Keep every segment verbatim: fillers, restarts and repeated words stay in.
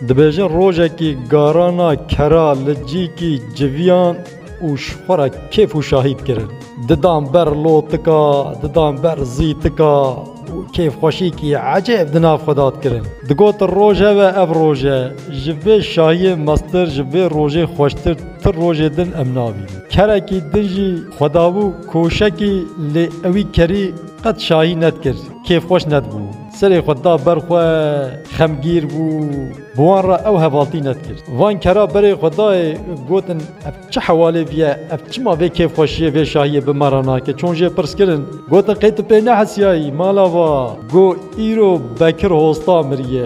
Dibêjin rojekî garana kera li cîkî civiyan û ji xwe re kêf û şahî dikirin. Didan ber lotika, didan ber zîtika û kêfxweşîkî ecêb di nav xwe de dikirin. Digotin roj heve ev roj e, ji vê şahiyê mestir, ji vê rojê xweştir ti rojê din em nabînin. Kerekî din jî xwedabû koşekî lê ewî kerî qet şahî nedikir, kêfxweş nedibû. Serê xwe da ber xwe, xemgîr bû. Bi wan re ew hevaltî nedikir. Van kera berê xwe dayê, gotin, ev çi hewalê viye, ev çima vê kêfxweşiyê, vê şahiyê bi me re nake? Çon jê pirs kirin, gotin, qey tu pê nehesiyayî, mala va? Go, îro Bekir Hosta miriye.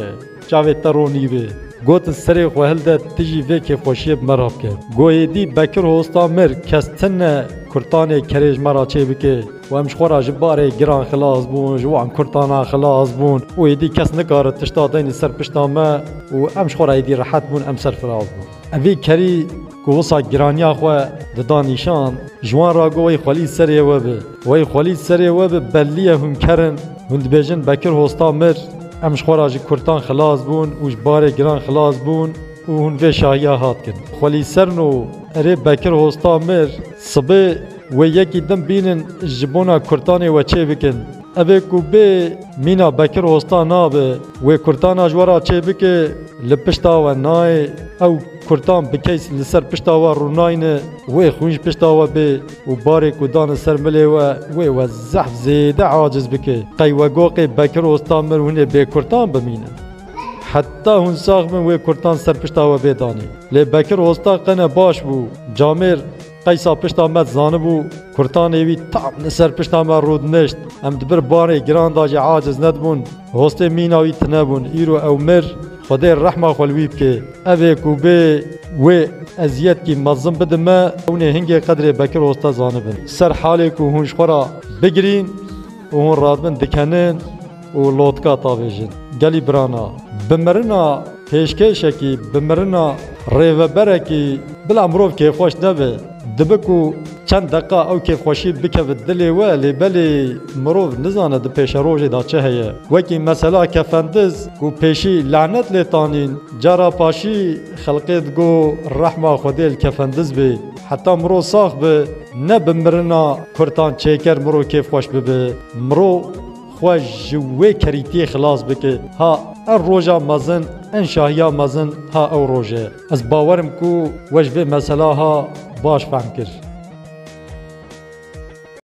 Çavê te ronî bê. Gotin, serê xwe hilde, tu jî vê kêfxweşiyê bi me re bike. Go, êdî Bekir Hosta mir, kes tune kurtanê kerê ji me re çê bike. Û em ji xwe re ji barê giran xilas bûn, ji wan kurtana xilas bûn. Û êdî kes nikare tişta deyne ser pişta me û em ji xwe re êdî rehet bûn, em serfiraz bûn. Evî kerî ku wisa giraniya xwe dida nîşan, ji wan re got, wey xwelî serê we bi. Wey xwelî serê we bi, belliye hûn ker in. Hûn dibêjin Bekir Hosta mir, em ji xwe re ji kurtan xilas bûn û ji barê giran xilas bûn û hûn vê şahiya hat kin. Xwelî ser no, erê Bekir Hosta mir, sibê wê yekî din bînin ji bona kurtanê we çê bikin. Evê ku bê mîna Bekir Hosta nabe, wê kurtana ji we re çê bike, li pişta we nayê. Ew kurtan bi keys li ser pişta we rûnayne, wê xwîn ji pişta we bê û barê ku dane ser milê we, wê we zehf zêde aciz bike. Qey we got qê Bekir Hosta mir hûn ê bê kurtan bimînin? Heta hûn sax bin wê kurtan ser pişta we bê danê. Lê Bekir Hosta qene baş bû. Camêr qeysa pişta me zanibû, kurtanê wî tam li ser pişta me rûdinişt. Em di bir barê giran de jî aciz nedibûn. Hostê mîna wî tune bûn. Îro ew mir, Xwedê rehma xwe li wî bike. Ev ê ku bê wê eziyetkî mezin bide me, hûn ê hingê qedrê Bekir Hosta zanibin. Ser halê ku hûn ji xwe re bigirîn û hûn radibin dikenin û lotika tavêjin. Gelî birana, bi mirina pêşkêşekî, bi mirina rêveberekî bila mirov kêfxweş nebe. Dibe ku çend deqa ew kêfxweşî bikeve dilê we, lê belê mirov nizane di pêşerojê de çi heye. Wekî mesela kefendiz ku pêşî lanet lê tanîn, cara paşî xelqê digo rehma Xwedê li kefendiz bê. Heta mirov sax be, ne bi mirina kurtan çêker mirov kêfxweş bibe. Mirov xwe ji wê kerîtiyê xilas bike. Ha ev roja mezin, en şahiya mezin ha ew roj e. Ez bawerim ku we ji vê mesela ha baş fehm kir.